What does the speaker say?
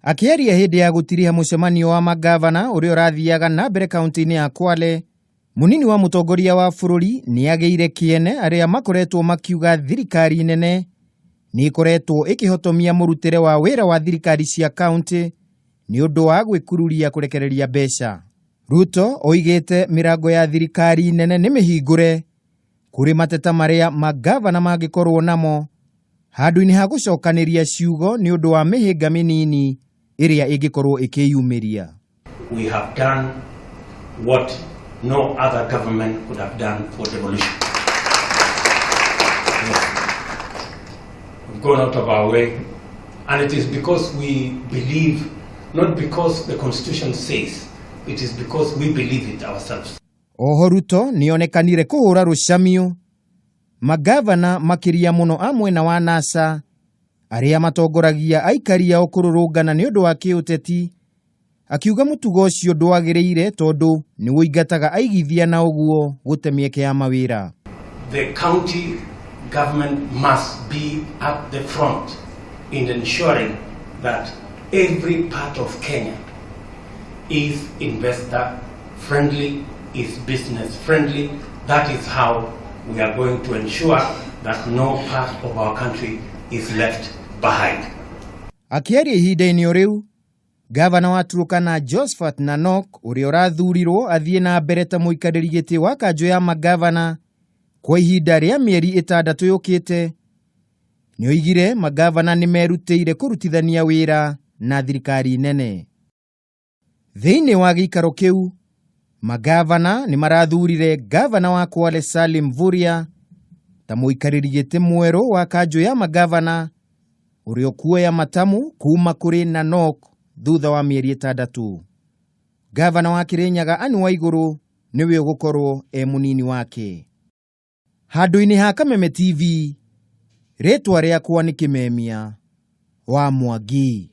Akĩaria hĩndĩ ya gũtiriha mũcemanio wa mangavana ũrĩa ũrathiaga na mbere kaunti-inĩ ya Kwale, mũnini wa mũtongoria wa bũrũri nĩ agĩire kĩene arĩa makoretwo makiuga thirikari nene nĩ ĩkoretwo ĩkĩhotomia mũrutĩre wa wĩra wa thirikari cia kaunti nĩ ũndũ wa gwĩkururia kũrekereria mbeca. Ruto oigĩte mĩrango ya thirikari nene nĩ mĩhingũre kũrĩ mateta marĩa mangavana mangĩkorwo namo handũ-inĩ ha gũcokanĩria ciugo nĩ ũndũ wa mĩhĩnga mĩnini ĩrĩa ĩngĩkorwo ĩkĩyumĩria. We have done what no other government could have done for devolution. Yes. We've gone out of our way, and it is because we believe, not because the Constitution says, it is because we believe it ourselves. Oho Ruto nĩonekanire kũhũra rũcamiũ mangavana makĩria mũno a mwena wa NASA arĩa matongoragia aikari ao kũrũrũngana nĩ ũndũ wa kĩũteti, akiuga mũtugo ũcio ndwagĩrĩire tondũ nĩ ũingataga aigithia na ũguo gũte mĩeke ya mawĩra. The county government must be at the front in ensuring that every part of Kenya is investor friendly, is business friendly. That is how we are going to ensure that no part of our country is left behind. Akĩaria ihinda-inĩ o rĩu, gavana wa Turkana Josphat Nanok ũrĩa ũrathurirwo athiĩ na mbere ta mũikarĩri gĩtĩ wa kanjũ ya mangavana kwa ihinda rĩa mĩeri 6 yũkĩte, nĩoigire mangavana nĩ merutĩire kũrutithania wĩra na thirikari nene. Thĩinĩ wa gĩikaro kĩu, mangavana nĩ marathurire gavana wa Kwale Salim Mvurya ta mũikarĩri gĩtĩ mwerũ wa kanjũ ya mangavana ũrĩa ũkuoya matamu kuma kũrĩ Nanok thutha wa mĩeri 6. Gavana wa Kirinyaga Anne Waiguru nĩwe ũgũkorwo e mũnini wake. Handũ-inĩ ha Kameme TV, rĩtwa rĩakwa nĩ Kĩmemia wa Mwangi.